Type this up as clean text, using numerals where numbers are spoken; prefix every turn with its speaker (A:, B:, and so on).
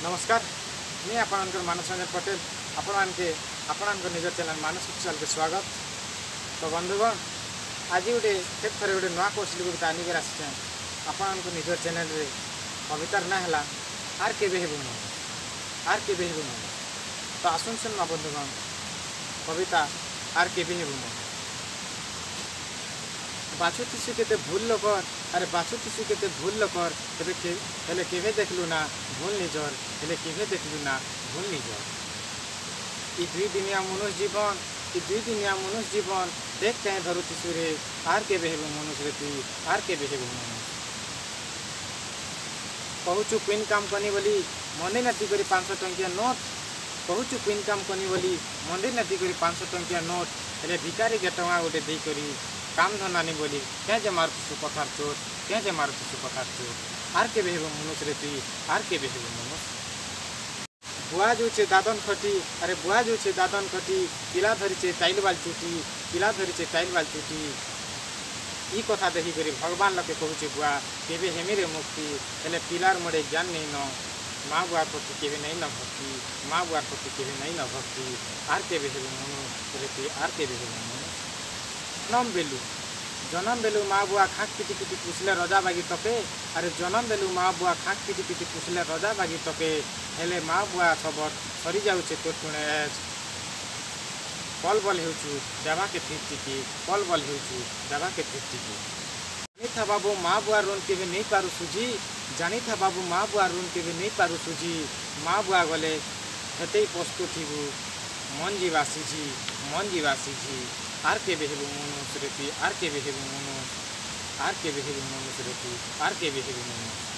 A: ନମସ୍କାର, ମୁଇଁ ଆପଣଙ୍କର ମାନସ ରଞ୍ଜନ ପଟେଲ। ଆପଣମାନକେ ଆପଣଙ୍କ ନିଜ ଚ୍ୟାନେଲ୍ ମାନସ ଅଫିସିଆଲକେ ସ୍ୱାଗତ। ତ ବନ୍ଧୁଗଣ, ଆଜି ଗୋଟେ ଫେର୍ ଥରେ ଗୋଟେ ନୂଆ କୌଶଳୀ କବିତା ଆନିକରି ଆସିଛେଁ ଆପଣଙ୍କ ନିଜ ଚ୍ୟାନେଲରେ। କବିତାର ନାଁ ହେଲା ଆର୍ କେବେ ହେବୁ ମନୁଷ, ଆର୍ କେବେ ହେବୁ ମନୁଷ। ତ ଆସୁନ୍ ଶୁଣମା ବନ୍ଧୁଗଣ, କବିତା ଆର୍ କେବେ ହେବୁ ମନୁଷ। ବାଛୁଥିସୁ କେତେ ଭୁଲ ଲୋକର, ଆରେ ବାଛୁଥିସୁ କେତେ ଭୁଲ ଲୋକର, ହେଲେ ହେଲେ କେବେ ଦେଖିଲୁ ନା ଭୁଲ ନିଜର, ହେଲେ କେବେ ଦେଖିଲୁ ନା ଭୁଲ ନିଜର। ଇ ଦୁଇ ଦିନିଆ ମନୁଷ ଜୀବନ, ଇ ଦୁଇ ଦିନିଆ ମନୁଷ ଜୀବନ, ଦେଖ କାହିଁ ଧରୁଥିସୁ ରେ, ଆର୍ କେବେ ହେବୁ ମନୁଷ ରେ ତୁଇ, ଆର୍ କେବେ ହେବୁ ମନୁଷ। କହୁଛୁ କୁଇନ୍ କାମ କନି ବୋଲି ମନେ ନାତି କରି 500 ଟଙ୍କିଆ ନୋଟ, କହୁଛୁ କୁଇନ୍ କାମ କନି ବୋଲି ମନ୍ଦିର ନାତି କରି 500 ଟଙ୍କିଆ ନୋଟ, ହେଲେ ଭିକାରୀକେ ଟଙ୍କା ଗୋଟେ ଦେଇକରି କାମ ଧନ୍ଦାନି ବୋଲି କେଁ ଯେ ମାରୁଥିସୁ କଥାର ଚୋଟ, କେଁ ଯେ ମାରୁଥିସୁ କଥାର ଚୋଟ। ଆର୍ କେବେ ହେବୁ ମନୁଷ ରେ ତୁଇ, ଆର୍ କେବେ ହେବୁ ମନୁଷ। ବୁଆ ଯାଉଛେ ଦାଦନ ଖଟି, ଆରେ ବୁଆ ଯାଉଛେ ଦାଦନ ଖଟି, ପିଲା ଧରିଛେ ଟାଇଲ ବାଲ ଚୁଟି, ପିଲା ଧରିଛେ ଟାଇଲ ବାଲ ଚୁଟି। ଇ କଥା ଦେଖିକରି ଭଗବାନ ଲୋକେ କହୁଛେ ବୁଆ କେବେ ହେମିରେ ମୁକ୍ତି, ହେଲେ ପିଲାର ମୋଡ଼େ ଜ୍ଞାନ ନେଇ ନ, ମା ବୁଆ ପ୍ରତି କେବେ ନେଇ ନ ଭକ୍ତି, ମା ବୁଆ ପ୍ରତି କେବେ ନେଇ ନ ଭକ୍ତି। ଆର୍ କେବେ ହେବୁ ମନୁଷ ରେ ତୁଇ, ଆର୍ କେବେ ହେବୁ ମନୁଷ। ଜନମ ବେଲୁ, ଜନମ ବେଲୁ ମା ବୁଆ ଖାକ୍ ପିଟି ପିଟି ପୁଷଲେ ରଜା ବାଗି ତକେ, ଆରେ ଜନମ ବେଲୁ ମା ବୁଆ ଖାକ୍ ପିଟି ପିଟି ପୁଷଲେ ରଜା ବାଗି ତକେ, ହେଲେ ମା ବୁଆ ସବର ସରି ଯାଉଛେ ତୋର ଟୁଣେ ଏଜ୍, କଲ୍ ବଲ୍ ହେଉଛୁ ଦେବାକେ ଫିର୍ ଟିକି, କଲ୍ ବଲ୍ ହେଉଛୁ ଦେବାକେ ଫିର୍ ଟିକି। ଜାଣିଥା ବାବୁ ମା ବୁଆ ଋଣ କେବେ ନେଇ ପାରୁ ସୁଝି, ଜାଣିଥା ବାବୁ ମା ବୁଆ ଋଣ କେବେ ନେଇ ପାରୁ ସୁଝି, ମା ବୁଆ ଗଲେ ହେତେଇ ପସ୍ତୁଥିବୁ ମନ ଯିବା ସିଝି, ମନ ଯିବା ସିଝି। ଆର୍ କେବେ ହେବୁ ମନୁଷ ରେ ତୁଇ, ଆର୍ କେବେ ହେବୁ ମନୁଷ, ଆର୍ କେବେ ହେବୁ ମନୁଷ ରେ ତୁଇ, ଆର୍ କେବେ ହେବୁ ମନୁଷ।